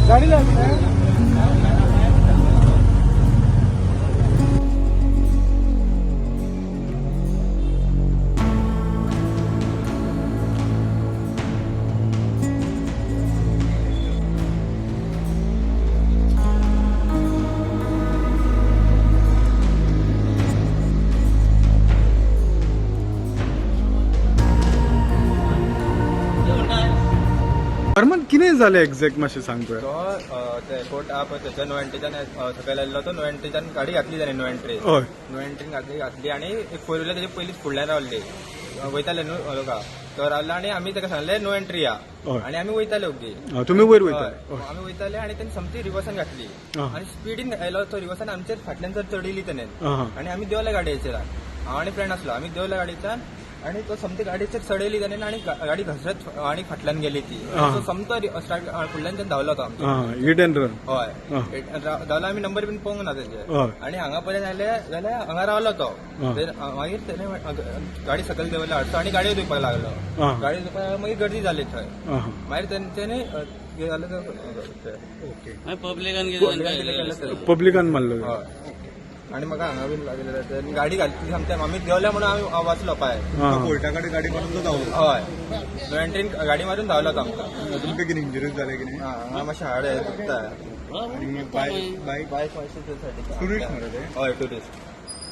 गाडी लागली. अरमान कितें जालें एग्जॅक्ट मातशें सांग पळोवया. तो ते एअरपोर्ट आहा पळय थंयच्यान नो एंट्रीच्यान सकयल आयल्लो तो नो एंट्रीच्यान गाडी घातली ताणें नो एंट्री. हय. नो एंट्रीन घातली घातली आनी एक फोर व्हिलर तेजे पयलींच फुडल्यान रावल्ली, वयताले न्हू लोका, तो रावलो आनी आमी ताका सांगलें नो एंट्री या. हय. आनी आमी वयताले ओगी. हा, तुमी वयर वयता. हय, आमी वयताले आनी तेणी समती रिवर्सान घातली आं. आनी स्पिडीन आयलो तो रिवर्सान आमचेर फाटल्यान जर चडयली तेणें. आं. आनी आमी देंवले गाडयेचेर, हांव आनी फ्रेंड आसलो, आमी देंवले गाडयेच्यान आनी तो समती गाडयेचेर चडयली तेणें आनी गाडी घसरत आनी फाटल्यान गेली ती. आं. तो समतो स्टार्ट फुडल्यान धांवलो तो आमचो. आं, हिट एंड रन. हय. आं. धांवलो, आमी नंबर बीन पळोवंक ना तेजे. हय. आनी हांगा पर्यंत आयले जाल्यार हांगा रावलो तो. आं. मागीर तेणे गाडी सकयल देंवयली हाडचो आनी गाडयो धुवपाक लागलो. आं. गाडी धुवपाक लागलो, मागीर गर्दी जाली थंय. आं. मागीर तेंच्यांनी कितें जालें तें. ओके. पब्लिकान पब्लिकान कितें केलें तें. पब्लिकान मारलो. हय. आनी म्हाका हांगा बीन लागलें तें. गाडी घातली सामकें, आमी देंवले म्हणून आमी वाचलो पांय. आं. कोर्टा कडेन गाडी मारून तो धांवलो. हय, नो एंट्रीन गाडी मारून धांवलो तो आमकां. तुमकां कितें इंजरीज जाले कितें? आं, हांगा मातशें हाड दुखता. आनी बायक बायक बायक मातशी ते सायडीक. टुरिस्ट मरे ते? हय, टुरिस्ट.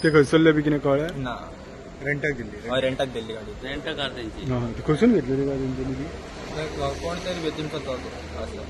ते खंयसरले बी कितें कळ्ळें? ना. रेंटाक दिल्ली? हय, रेंटाक दिल्ली गाडी. रेंट कार तेंची. आं, ते खंयसून घेतलेली गाडी तेंच्यांनी ती? कोण तरी बेतीमचो तो आसलो.